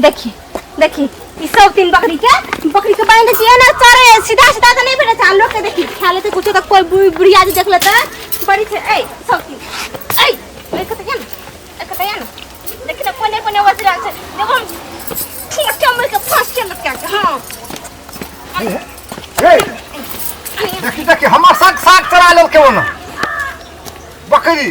देखी देखी ई सब तीन बकरी के बकरी के बांध छियै ना चरे सीधा सीधा तऽ नहि भेटै छै हम लोग के देखी खा लेतै कुछो तऽ कोई बुढ़िया जे देख लेतै बड़ी छै ए सब तीन ए ए कतऽ या ना ए कतऽ या ना देखी ना कोने कोने बच रहल छै देखो हम ठोके मारि के फांस के लटका के हाँ ए देखी देखी हमर साग साग चरा लेलकै ओना बकरी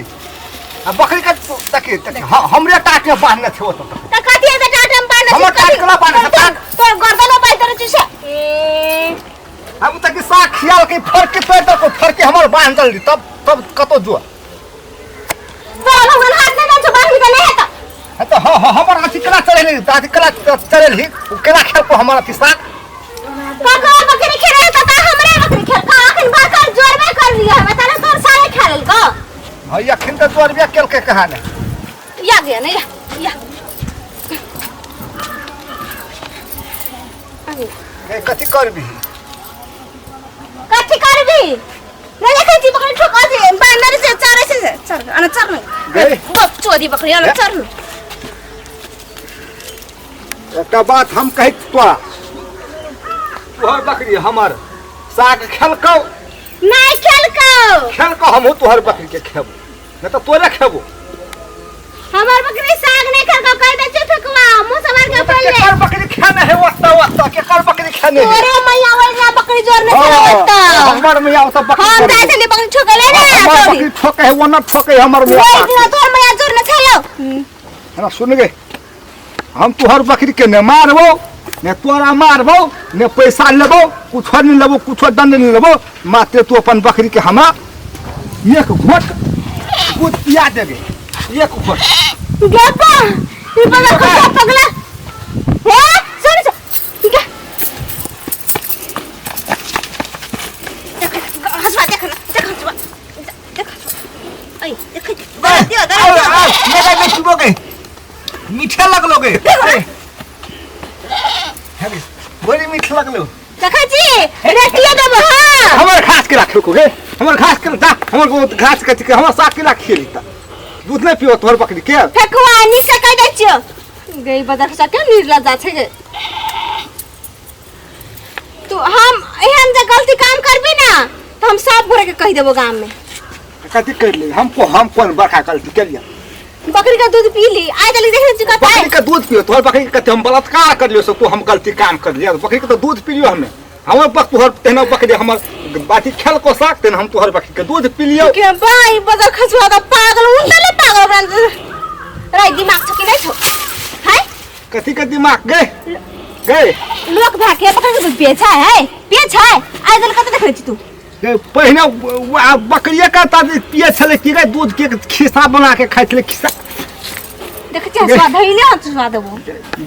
आ बकरी के देखी देखी हमरे टाट में बांधने छै ओतऽ तक। त कथी है टाट में बांधने हमर टाट केना बांधने छै? टाट तोर गर्दन में बांध देने छै ए हम तक साग खियाल के फरके तोड़ देलको फरके हमर बांध देली तब तब कतौ जो तोरा भगवान हाथ नहीं दे छौ बांध के नहीं हेतौ है तो हाँ हाँ हमर अथी केना चढ़ेली अथी केना चढ़ेली ओ केना खेलको हमर अथी साग ककरो बकरी खेले त ता हमरे बकरी खेल का अखन बड़का जोरबे कर लिया हम तारा तोर सारे खा लेलको हाँ अखन तऽ जोरबे केलकै कहाँ ने या गया ने या या ए कथी करबी कथी करबी नहीं देखै छी बकरी ठोका छै बांदर से चरे से चर अन चर न गई। बक चोरी बकरी अन चर न एकटा बात हम कहै छी तोरा तोहर बकरी हमर साग खेलकौ नहीं खेलकौ खेलकौ हमहूँ तोहर बकरी के खेबो नहीं तऽ तोरे खेबो हमर बकरी साग नहीं खेलकौ कह दे छै फेकवा मुंह से मार के पहिले केकर बकरी खेने है ओतऽ ओतऽ केकर बकरी खेने है तोरे मैया वही बकरी जोर नहीं हाँ, खेलौ हमर मैया ओतऽ बकरी हम जोर जाइ छली बकरी ठोकले ने हमर चोरी बकरी ठोके है ओना ठोके है हमर मैया ओहि दिना तोर मैया जोर ने खेलौ हमरा सुन गे हम तोहर बकरी के ने मारबो ने तोरा मारबो ने पैसा लेबो कुछो नहीं लेबो कुछो दंड नहीं लेबो मात्र तू अपन बकरी के हमरा एक घोट दूध पिया देबे एक घोट गेपा ई पगला कुत्ता पगला हे सुन सुन गे देख हसवा देख ना देख हसवा देख हसवा ऐ देख दे दे आओ आओ मेरा बेटी गए मीठे लगलो गे हे बड़ी मीठ लगलो देखै छी रोटियो देबो हां हमर घास के राखल को गे हमर घास के दा हमर को घास के के हमर साग के राखिए ली ता दूध नहीं पियो तोहर बकरी के फेकुआ नीक से कहि दै छियो गई बदर सके निर्लज जा छै गे तू हम एहन जे गलती काम करबी ना तो हम सब गोरे के कहि देबो गाम में कथी कर ले हमको हम कौन बड़का गलती के लिया बकरी का दूध पी ली आइ तक देख चुका बकरी का दूध पियो तोहर बकरी के हम बलात्कार कर लियो सो तू हम गलती काम कर लिया बकरी के तो दूध पी लियो हमें हमर बक तोहर तेना बकरी हमर बाती खेल को साक तेना हम तोहर बकरी के दूध पी लियो के भाई बदर खसुआ का पागल उन तले पागल बना राई दिमाग छ कि नहीं छो है कथी के दिमाग गए गए लोक भा के बकरी के दूध पिए छै है पिए छै आइ तक कत देखै छी तू गए, पहिने बकरिए के तऽ पिए छलै की गए दूध के खिस्सा बना के खाइ छलै खिस्सा देखै छी हसुआ धैले हसुआ देबो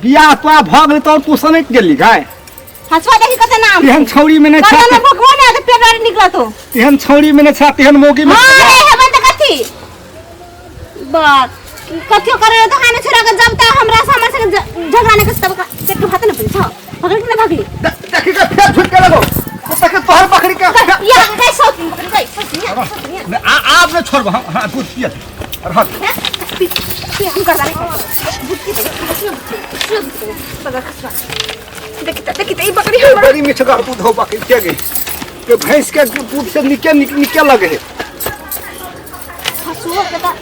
बियाह तोरा भऽ गेलै तऽ तू सनकि गेली गाय हसुआ देखी कते नाम तेहन छौड़ी में नहि कते छा में भगवान आ के पेट बाहर निकलत हो तेहन छौड़ी में नहि छा तेहन मौगी में हां रे हेबन त कथी बात कथियो करे तो खाने छोड़ा के जब तक हमरा से हमर संग झगड़ा नहीं कर तब पेट के भात न पड़ी छो भगली कि ना भगली देखी के फेर झुक के लगो तो तक तोहर बकरी के या गई सौ तीन बकरी गई सौ तीन सौ तीन आ आब ने छोड़ब हम हां दूध पिए और हट पी हम करवा नहीं बुद्धि दे बगर खसवा देखी त देखी त ई बकरी हमर बड़ी मिठगर दूध हो बकरी के गे के भैंस के दूध से निके निक निके लगे है हसुआ के त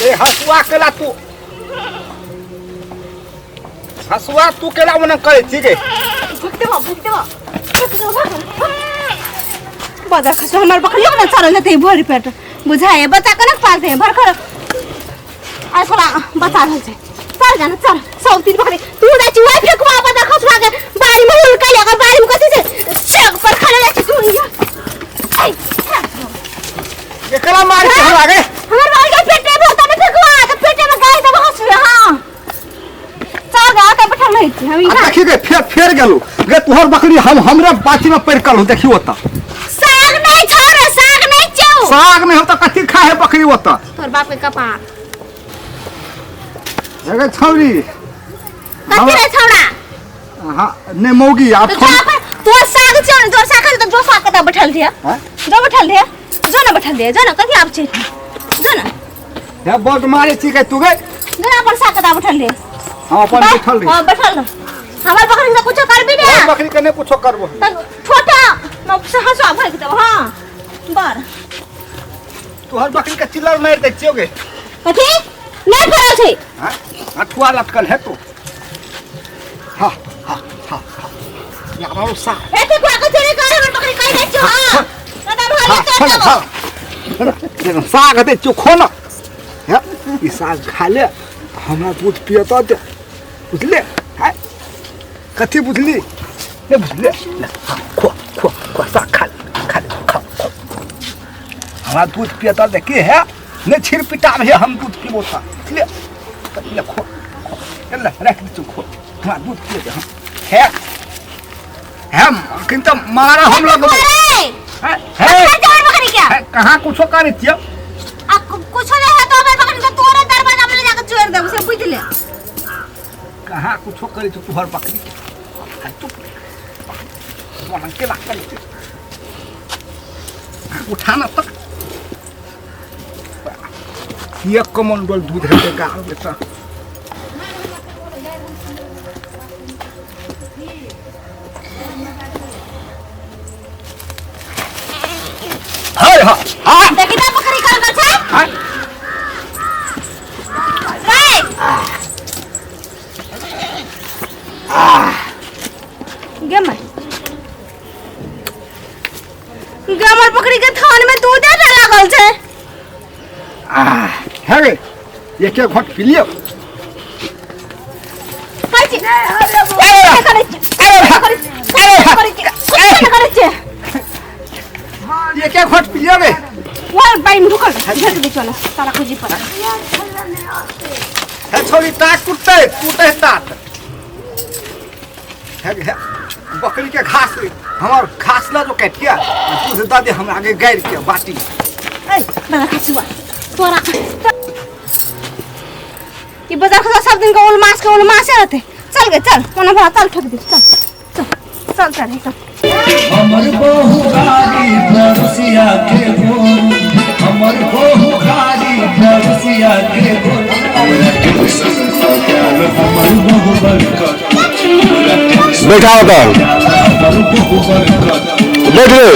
ए हसुआ केला तू हसुआ तू केला मना करे छी गे भुक देबो भुक देबो भुक देबो बदर खसुआ हमर बकरी ना चरल जेतै भरि पेट बुझाए बच्चा केना पालते हैं भर खर आइ थोड़ा बच्चा रहल छै चल जाना चल सब तीन बकरी तू जाइ छी ओइ फेकुआ बदर खसुआ के बाड़ी में हुल कैले अगर बाड़ी में कथी छै चेक पर खड़े जाइ छी तू इहाँ ऐ एकरा मार के हमरा गे हमर बाल के पेटे में होता ने फेकुआ त पेटे में गाय दब हंसुआ हां चल गा त बैठल रहै छी हम आ इहाँ देखी गे फेर फेर गेलू गे तोहर बकरी हम हमरे बाती में पड़ कल देखी ओता साग नहीं छौ रे साग नहीं छौ साग नहीं हो तो कथी खाए है बकरी ओता तोर बाप के कपार गे छौरी कथी रे छौड़ा हाँ नहीं मौगी आप तो जा पर तोर साग छौ ने तोर साग त जो साग कता बैठल थिया हाँ? जो बैठल थिया जो ना बैठल थिया जो ना कथी आब छै जो ना हे बड मारे छी के तू गे जो ना अपन साग कता बैठल थिया हम अपन बैठल रही। हां, बैठल रह। हमर बकरी से कुछो करबी ने। तोहर बकरी के नहीं कुछो करबो। त छोटा न से हंसुआ भर के देबो। हां, बर तोहर बकरी के चिल्लर मारि दै छियौ गे। कथी नहीं फरल छै? हाँ, अठुआ लटकल है तो। हाँ हाँ हाँ हाँ, यहाँ सा एते कुआ के चोरी कर हमर बकरी कहि दै छियौ। हां, दादा भाई हाँ, तोड़ हाँ, देबो। हाँ। साग दे छियौ, खो ना। हे, ई साग खा ले, हमरा दूध पिए तऽ दे, बुझले? है कथी बुझली नहीं बुझले? ले, हाँ, खो खो खो, साग खा ले, खा ले, खा खो। हमरा दूध पिए तऽ दे के है नहीं छिर पिटा है, हम दूध पीबो था, बुझले? ले खो खो, ले रख दे तू, खो, हमरा दूध पिए दे। हम है हम किंतु मारा हम लोग अरे है है है जोर बकरी क्या है, कहाँ कुछो करे छियै? आ कुछो नहीं है तो हमर बकरी के तोरे दरवाजा में ले जाके चोर देबो, से बुझ ले। कहाँ कुछो करे छौ तोहर बकरी के? है चुप, बना के लागल छै, उठाना तक एक कमंडल दूध हेतै गाल बेटा। हाय हा हा, देखी त बकरी कर कर छै। हाय। रे गे माय गे, हमर बकरी के थान में दूध ने लागल छै। आ हे गे, एक एक घोट पी लियौ। कहै छी करै छी करै छी करै छी करै छी। एक एक घोट पी लियौ गे। ओइ बाइन ढुकल झट दे, चल ताला खोजी पर। हे छोरी, टाट टूटते टूटे टाट। हे हे, बकरी के घास हमर घास ला जो काट के आ दूध दऽ दे हमरा आगे गाड़ि के बाटी। ए बड़ा खसुआ तोरा ई बाजार खसा सब दिन के ओल मास के ओल मासे रहते। चल गे चल, मना भरा चल, ठोक दे, चल चल चल चल चल। हमर बहु कारी पड़ोसिया के गोर, हमर बहु कारी पड़ोसिया के गोर, हमरा टेंशन भ गेल हमर बहु बरकत, हमरा टेंशन बैठाओ तो हमर बहु बरकत। बैठ रे।